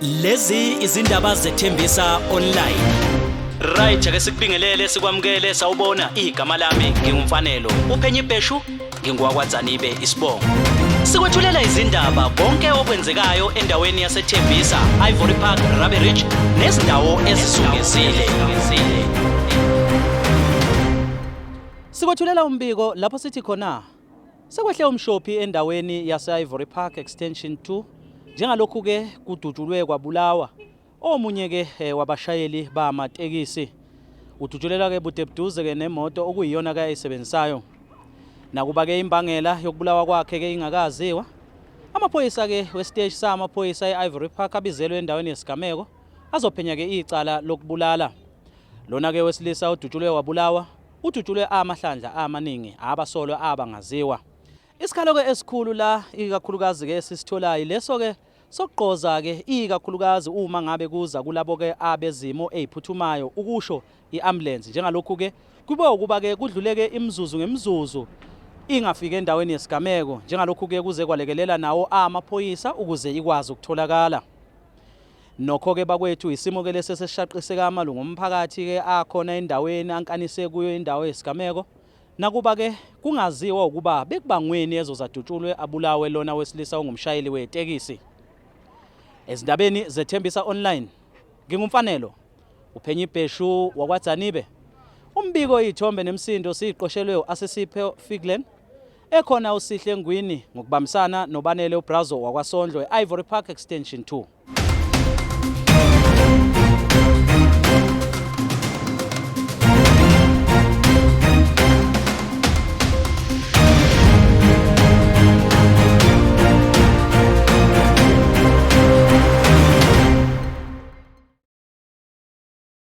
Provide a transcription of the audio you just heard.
Lezi izindaba zethembisa online. Right, ake sikubingelele sikwamukele sawubona igama lami ngingumfanelo. Uphenye ibheshu ngingowakwaDzanibe isibongo. Sikwethulela izindaba konke okwenzekayo endaweni yaseThembisa, Ivory Park, Rabie Ridge nezindawo ezizungezile. Sikwethulela umbiko lapho sithi khona Sekwehle umshophi endaweni yase-Ivory Park Extension 2 njengalokhu-ke kudutshulwe kwabulawa omunye-ke eh, wabashayeli bamatekisi. Udutshulela-ke budebuduze-ke nemoto okuyiyona-ke ayisebenzisayo. Nakuba-ke imbangela yokubulawa kwakhe-ke ingakaziwa, amaphoyisa-ke wesiteshi samaphoyisa e-Ivory Park abizelwe endaweni yesigameko azophenya-ke icala lokubulala. Lona-ke wesilisa odutshulwe wabulawa Udutshulwe amahlandla amaningi abasolwa abangaziwa. Isikhalo-ke esikhulu la ikakhulukazi-ke esisitholayo leso-ke sokugqoza-ke ikakhulukazi uma ngabe kuza kulabo-ke abezimo eziphuthumayo ukusho i-ambulance njengalokhu-ke kube ukuba-ke kudluleke imizuzu ngemizuzu ingafiki endaweni yesigameko njengalokhu-ke kuze kwalekelela nawo amaphoyisa ukuze ikwazi ukutholakala. Nokho-ke bakwethu isimo-ke lesi esishaqiseka amalungu omphakathi-ke akhona endaweni ankanise kuyo indawo yesigameko. Nakuba-ke kungaziwa ukuba bekubangweni ezozadutshulwe abulawe lona wesilisa ongumshayeli wetekisi. Ezindabeni zeThembisa Online, nginguMfanelo Uphenye ibheshu wakwaDzanibe. Umbiko iy'thombe nemisindo siyiqoshelwe u-Asisiphe Figlen. Ekhona uSihle Ngwini ngokubambisana noBanele uBrazo wakwaSondlo e-Ivory Park Extension 2.